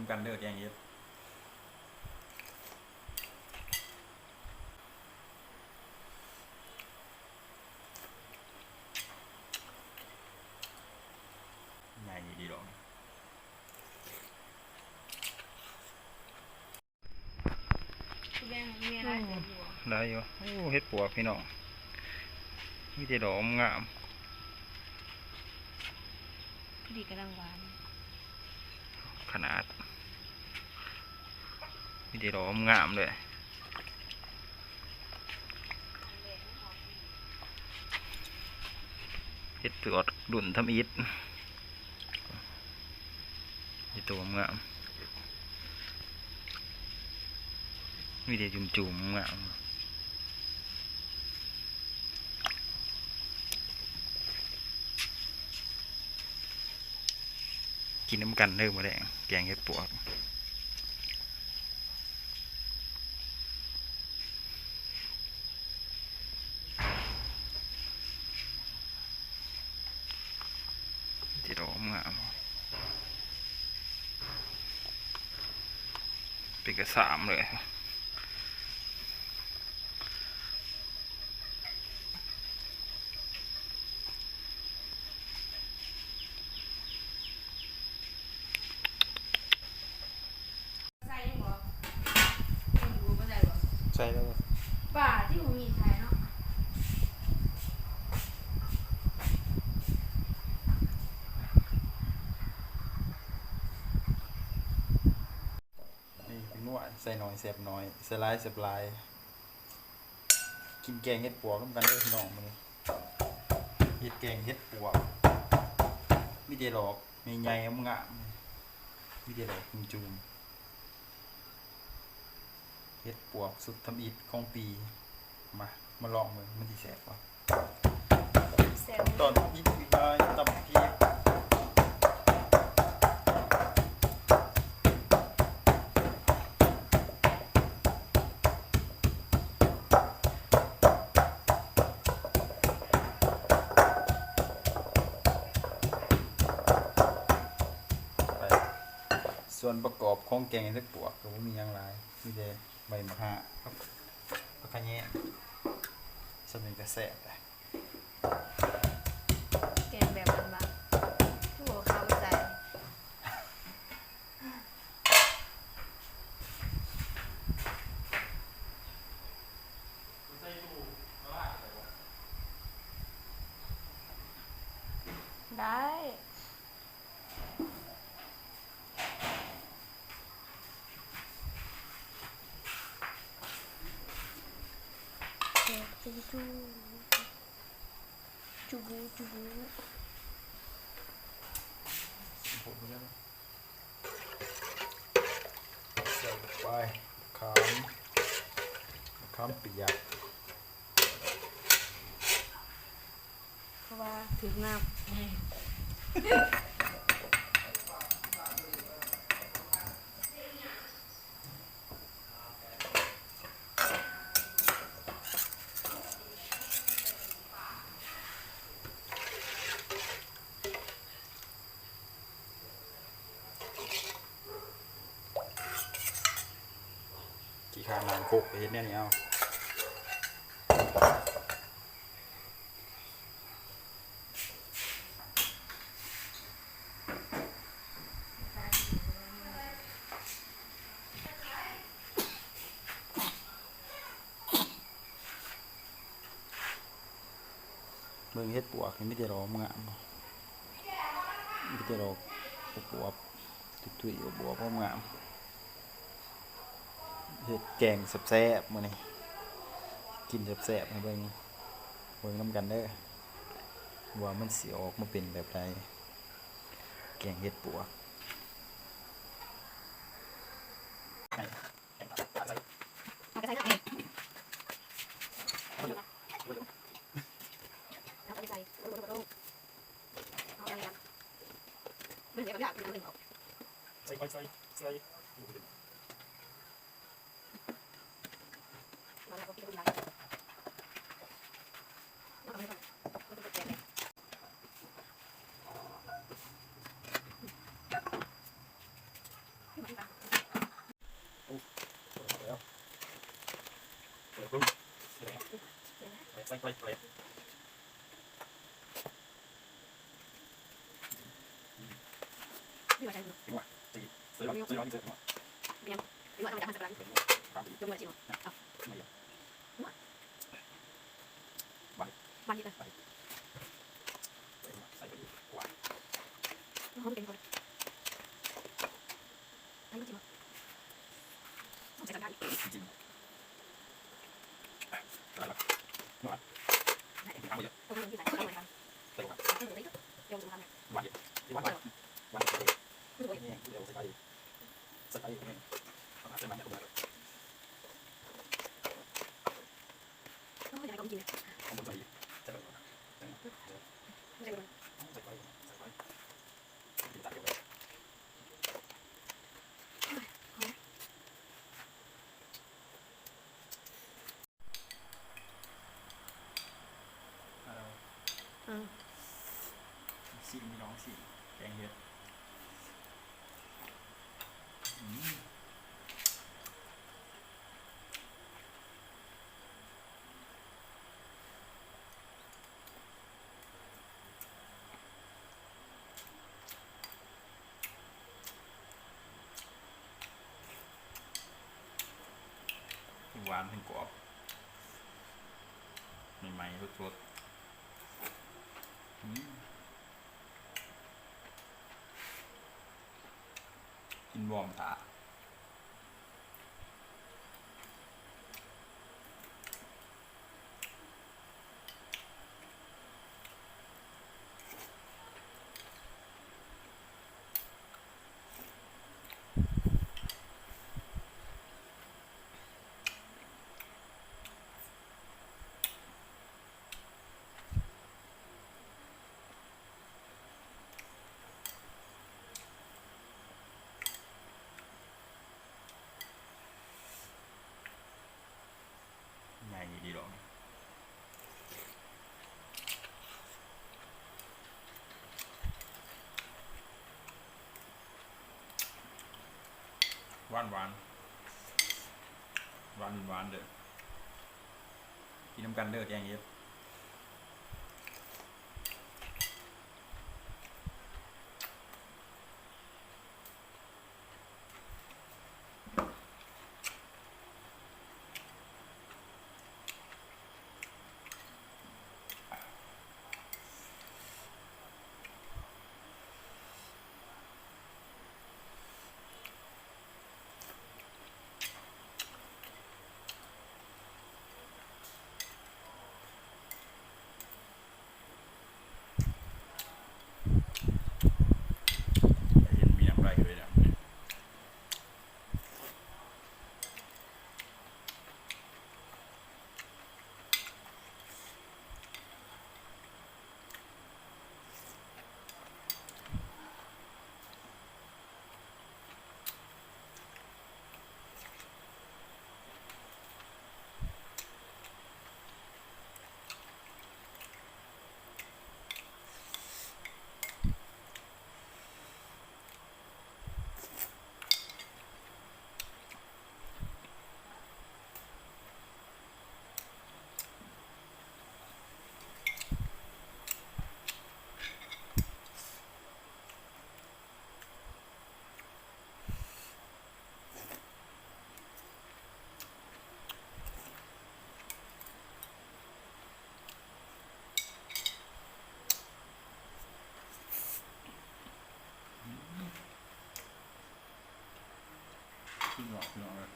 ກັນເດີແກງເຫັດ ໃຫຍ່ດີດອກ. ໄດ້ຢູ່. ໂອ້ ເຫັດປວກພີ່ນ້ອງ ມີແຕ່ດອກງາມ ພໍດີກຳລັງຫວານຂະໜາດ ມີແຕ່ດອກງາມເລີຍ. ເຫັດປວກລຸ້ນທຳອິດ ມີໂຕງາມ ມີແຕ່ຈຸ່ມໆ ງາມ. ກິນນຳກັນເດີມື້ແລງ ແກງເຫັດປວກ. ຕິດອອກມາເປັນກະສາມເລີຍ. ໃສ່ແລ້ວບໍ່? ປາທີ່ບໍ່ມີໃສ່ເນາະ. ນີ້ເປັນນົວ ໃສ່ໜ້ອຍແຊບໜ້ອຍ ໃສ່ຫຼາຍແຊບຫຼາຍ. ກິນແກງເຫັດປວກນຳກັນເດີພີ່ນ້ອງ ມື້ນີ້ເຮັດແກງເຫັດປວກ ມີແຕ່ດອກໃຫຍ່ໆ ງາມໆ ມີແຕ່ດອກຈຸ່ມໆ ເຫັດປວກສຸດທຳອິດຂອງປີ. ມາ ມາລອງເບິ່ງມັນຊິແຊບບໍ່. ແຊບ ຕອນນີ້ຄືອ້າຍຕຳພຽກ ສ່ວນປະກອບຂອງແກງເຫັດປວກກໍບໍ່ມີຫຍັງຫຼາຍ ມີແຕ່ໃບໝາກຫາ ຜັກຂະແຍງ ສ່ຳນີ້ກໍແຊບແລ້ວ. ແກງແບບບ້ານໆ ຄືບໍ່ເຂົ້າໃຈ. ໄດ້ ແຊບ ຈຸ ຈຸ ຈຸ ຈຸ ໃສ່ລົງໄປ ມະຂາມ ມະຂາມປຽກ ເພາະວ່າຖືກນ້ຳ. ຂີ້ຄ້ານລ້າງຄົກ ໄປເຮັດແນວນີ້ເອົາ. ເບິ່ງເຫັດປວກນີ້ ມີແຕ່ດອກງາມ ມີແຕ່ດອກອວບໆ ຕຸ້ຍໆ ອວບໆ ງາມ. ເຮັດແກງແຊບໆ ມື້ນີ້ ກິນແຊບໆ ໃຫ້ເບິ່ງ ເບິ່ງນຳກັນເດີ ວ່າມັນຊິອອກມາເປັນແບບໃດ ແກງເຫັດປວກ. ໃສ່ ໃສ່ ໃສ່ ໃສ່. ມາແລ້ວກໍກິນກັບເຫືອ. ອືມ ຊີມ ພີ່ນ້ອງ ຊີມ ແກງເຫັດ ອືມ. ທັງຫວານທັງກອບ ໃໝ່ໆ ສົດໆ ອືມ ກິນວອມຖ້າ. ໃຫຍ່ດີດອກ ຫວານໆ ຫວານໆ ເດີ ກິນນຳກັນເດີ ແກງເຫັດ. ສຸດຍອດ ພີ່ນ້ອງເອີຍ.